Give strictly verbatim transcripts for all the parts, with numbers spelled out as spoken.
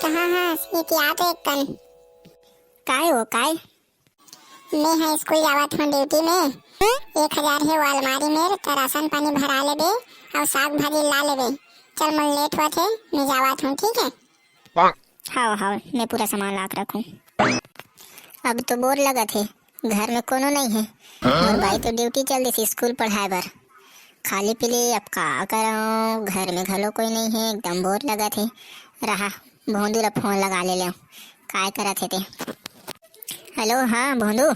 कहाँ हस? एती आ तो एक कन। काय ओ, काय? मैं ह स्कूल जावत हूँ ड्यूटी में। एक हजार हे वो अलमारी में, त राशन पानी भरा लेबे अउ साग भाजी ला लेबे। चल, मोर लेट होत हे, मैं जावत हूँ, ठीक है? हाव, हाव, मैं पूरा सामान ला के रखूँ। अब तो बोर लगत हे, घर में कोनो नहीं है। मोर बाई तो ड्यूटी चल दिस स्कूल पढ़ाए बर। खाली पीली अब का करंव, घर में घलो कोई नहीं है, एकदम बोर लगत हे। रहा, भोंदू ला फोन लगा ले लेंव, काय करत हे ते। हेलो, हाँ भोंदू,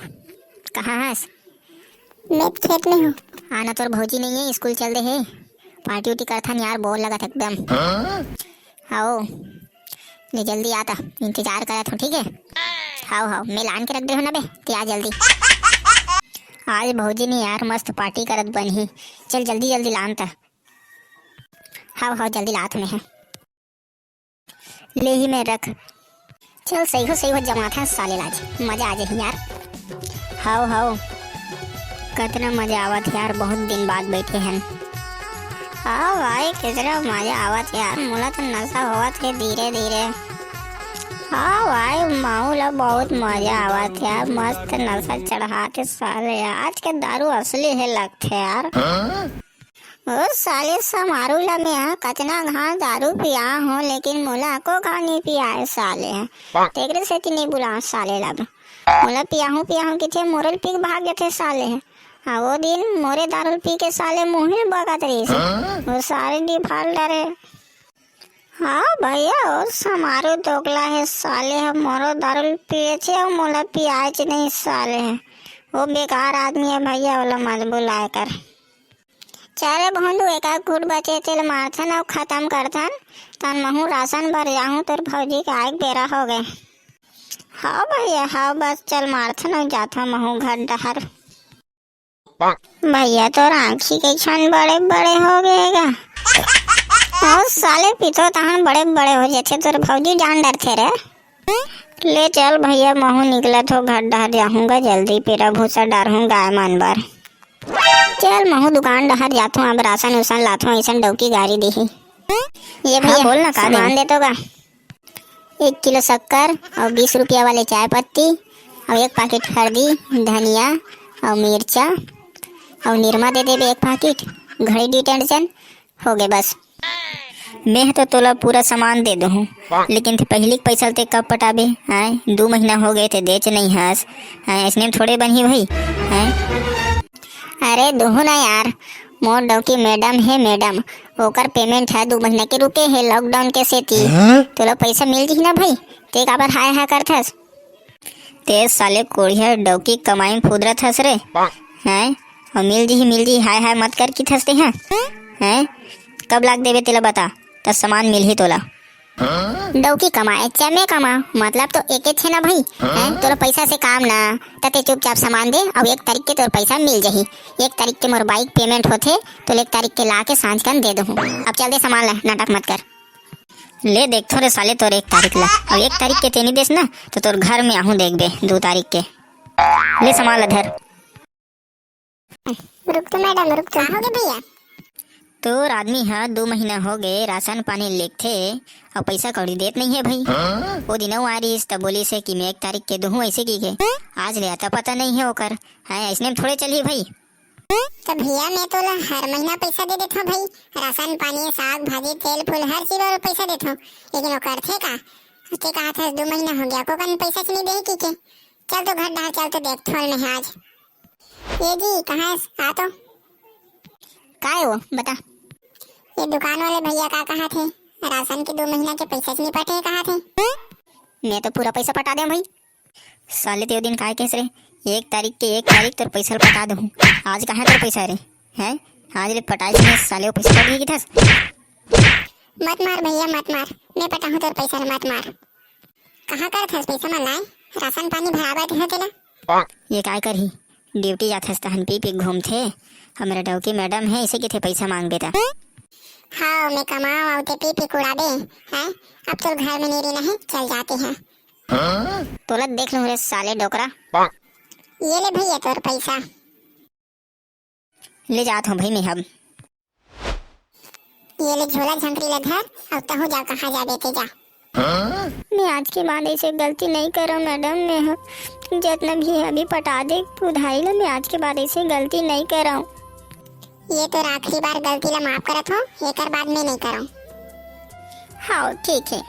कहाँ हस? मैं खेत में हूँ। आना, तोर भौजी नहीं है, स्कूल चल दे हे। पार्टी उटी करथन यार, बोर लगत हे एकदम। हाव, ले जल्दी आता, इंतजार करत हूँ, ठीक है? हाव, हाव, मैं लान के रख दे हूँ ना बे, ते आ जल्दी। आज भौजी नहीं यार, मस्त पार्टी करत बनही। चल जल्दी जल्दी लान त। हाव, हाव, जल्दी लात हूँ मैं। ले ही मैं रख। चल, सही हो, सही हो, जमात है साले लाज, मजा आ जाही यार। हाव, हाव, कतना मजा आवत यार, बहुत दिन बाद बैठे हन। हाँ भाई, कितना मजा आवत यार, मोला तो नशा होवत है धीरे धीरे। हाँ भाई, माहौल अब बहुत मजा आवत यार, मस्त नशा चढ़ाते साले। आज के दारू असली है लगते यार। ओ साले समारू ला, मैं ह कतना घांव दारू पिया हूँ, लेकिन मोला एको घांव नहीं पियाए साले ह। तेकरे सेती नहीं बुलाओ साले ला। मोला पियाहूँ, पियाहूँ किथे, मोरे ल पी के भाग जथे साले ह। हाँ, वो दिन मोरे दारू ल पी के साले मुँहे ल बगत रहिस। वो साले डिफाल्टर हे। हाँ भैया, वो समारू दोगला हे साले ह, मोरो दारू ल पिए छे अउ मोला पियाए च नहीं साले ह। वो बेकार आदमी हे भैया, ओला मत बुलाए कर। चल भोंदू, एक आध घूंट बचे तेल मारथन अउ खतम करथन, तन महू राशन बर जाहूं, तोर भौजी के आए के बेरा हो गए। हाँ भैया, हाँ बस चल मारथन अउ जाथन महू घर डहर। भैया तोर आँखी के छन बड़े बड़े हो गए गा। ओ साले पीतो तहन बड़े बड़े हो जाथे, तोर भौजी जान डरथे रे। ले चल भैया, महू निकलत हो घर डहर जाहूंगा जल्दी, पेरा भूसा डारहूं गाय मन बर। चल महू दुकान डहर जाथों, अब राशन उसन लाथों, अइसन डौकी गारी दिही। ये हाँ, भैया, बोल ना, का सामान दें? दे तो गा। एक किलो शक्कर अउ बीस रुपया वाले चाय पत्ती अउ एक पाकिट हरदी, धनिया अउ मिर्चा अउ निरमा दे देबे एक पाकिट, घड़ी डिटर्जेंट, हो गए बस। मैं ह तो तोला पूरा सामान दे दूहूँ, लेकिन ते पहिली के पैसा ते कब पटाबे? आय, दू महीना हो गए ते देच नहीं हस। आय, अइसने में थोड़े बनही भाई। आय। अरे दुहू ना यार, मोर डौकी मैडम हे मैडम, ओकर पेमेंट ह दू महीना के रुके हे लॉकडाउन के सेती। हाँ? तोला पैसा मिल जही ना भाई, ते काबर हाय हाय करथस? ते साले कोढ़िया डौकी कमाई में फुदरत हस रे, हैं? अउ मिल जही, मिल जही, हाय हाय मत कर की थस ते, हैं? हैं? कब लाग देबे तेला बता, त सामान मिलही तोला। डौकी कमाए चाहे मैं कमा, मतलब तो एके थे ना भाई, हैं? तोला पैसा से काम ना, त ते चुपचाप सामान दे, अउ एक तारीख के तोर पैसा मिल जही। एक तारीख के मोर बाइक पेमेंट होथे, तो एक तारीख के ला के सांझ कन दे दूहूँ। अब चल दे सामान ला, नाटक मत कर। ले देखथों रे साले तोर एक तारीख ला, अउ एक तारीख के ते नी देस ना, तो तोर घर में आहूँ देखबे दू तारीख के। ले सामान ला धर। रुक तो मैडम, रुक तो। का हो गया भैया? तोर आदमी ह दू महीना हो गए राशन पानी लेगथे अउ पैसा कौड़ी देत नहीं है भाई। वो दिन अउ आ रहीस त बोलिस हे कि मैं एक तारीख के दूहूँ ऐसे की के। आज ले आता पता नहीं है ओकर। हैं, ऐसने में थोड़े चलही भाई। तो भैया, मैं तोला हर महीना पैसा दे देथों भाई, राशन पानी, साग भाजी, तेल फूल, हर चीज बर पैसा देथों, लेकिन वो करथे का? ते कहा था दो महीना हो गया, को कन पैसा नहीं दे की के? चल तो घर डहर चल तो देखथों मैं आज। ए जी, कहाँ है? आ तो। का है वो? बता। ये दुकान वाले भैया का कहा थे, राशन के दो महीना के पैसा नहीं पटे कहा थे। मैं तो पूरा पैसा पटा दे भाई। साले ते ओ दिन काय कहिस रे, एक तारीख के एक तारीख तोर पैसा ल पटा दूहूँ। आज कहाँ तोर पैसा रे? हैं? आज ले पटाइस नहीं साले, ओ पैसा कट गई थस। मत मार भैया, मत मार, मैं पटाहूँ तोर पैसा ल, मत मार। कहाँ करथस पैसा मन लाए? राशन पानी भरावत है तेला। ये काय करही? ड्यूटी जाथस तहन पी पी घूमथे। हमर डौकी मैडम है, इसे किथे पैसा मांगबे त। हाँ, मैं कमाओ अउ ते पी पी कुड़ाबे, हैं? अब तो घर में नहीं रहना है, चल जाते हैं। तोला देख लूं रे साले डोकरा। ये ले भैया तोर पैसा। ले जात हूँ भाई मैं अब। ये ले झोला झंकरी ला धर, अउ तहूँ जा कहाँ जाबे ते जा। मैं आज के बाद ऐसे गलती नहीं करव मैडम। मैं ह जतना भी हे अभी पटा दे उधारी ला। मैं आज के बाद ऐसे गलती नहीं करव। ये तो आखिरी बार गलती ला माफ करत हो, एकर बाद में नहीं करव। हाँ, ठीक है।